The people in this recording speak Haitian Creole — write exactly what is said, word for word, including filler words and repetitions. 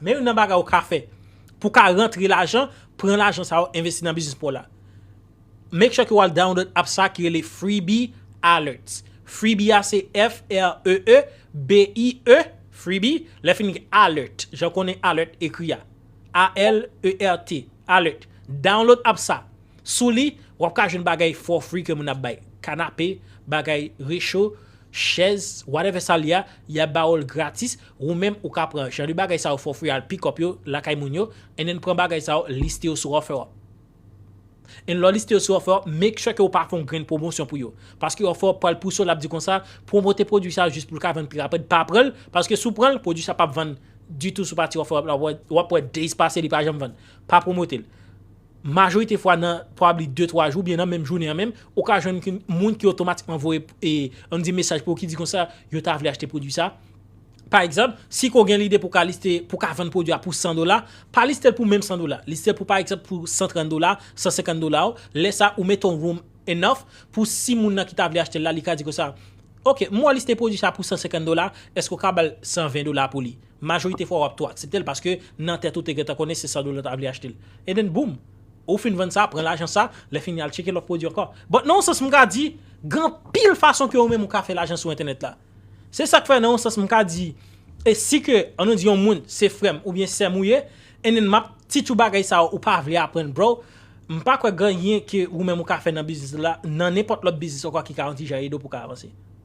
Men youn nan bagay ou ka fè pou ka rantre lajan, pran lajan sa yo, envesti nan biznis pa w la. Make sure ke w al download app sa ki rele Freebie Alerts. Freebie a se F R E E B I E, Freebie, lè fini alert, jan konnen alert ekri a. A L E R T, alert. Download app sa. Sou li, w ap ka jwenn bagay for free ke moun ap bay. Kanape, bagay recho, chèz, whatever sa li a, y ap ba w l gratis. Ou menm, ou ka pran jan de bagay sa yo for free, al pick up yo lakay moun yo, and then pran bagay sa yo, liste yo sou OfferUp. And lè w liste yo sou OfferUp, make sure ke w pa fè yon grenn pwomosyon pou yo. Paske OfferUp pral pouse w, l ap di konsa, pwomote pwodui sa jis pou l ka vann pi rapid, pa pran l, paske si w pran l, pwodui sa p ap vann ditou sou pati OfferUp la, w ap wè days pase, li pa janm vann. Pa pwomote l. Majorite fwa nan probably de twa jou, oubyen nan menm jounen an menm, ou ka jwenn ki, moun ki otomatikman voye, e, ann di mesaj pou ou ki di konsa, yo ta vle achte pwodui sa. Pa egzanp, si ke w gen lide pou ka liste, pou ka vann pwodui a pou san dola, pa liste l pou menm san dola. Liste l pou, pa egzanp, pou san trant dola, san senkant dola, lè sa ou mete yon room enough pou si moun nan ki ta vle achte l la, li ka di konsa, ok, m wè w liste pwodui sa pou san senkant dola, èske w ka ba l san ven dola pou li? Majorite fwa w ap tou aksepte l paske nan tèt ou te gentan konnen se san dola w ta vle achte l. And then boom, ou fin vann sa, pran lajan sa, lè fini al tcheke lòt pwodui ankò. But nan yon sans m ka di, gen anpil fason ke ou menm ou ka fè lajan sou entènèt la. Se sa k fè nan yon sans m ka di, e si ke, ann nou di yon moun, se frè m oubyen sè m ou ye, and then m ap teach ou bagay sa yo, ou pa vle aprann, bro, m pa kwè gen anyen ke ou menm ou ka fè nan biznis la, nan nenpòt lòt biznis ankò ki ka yon ti jan ede w pou ka avanse.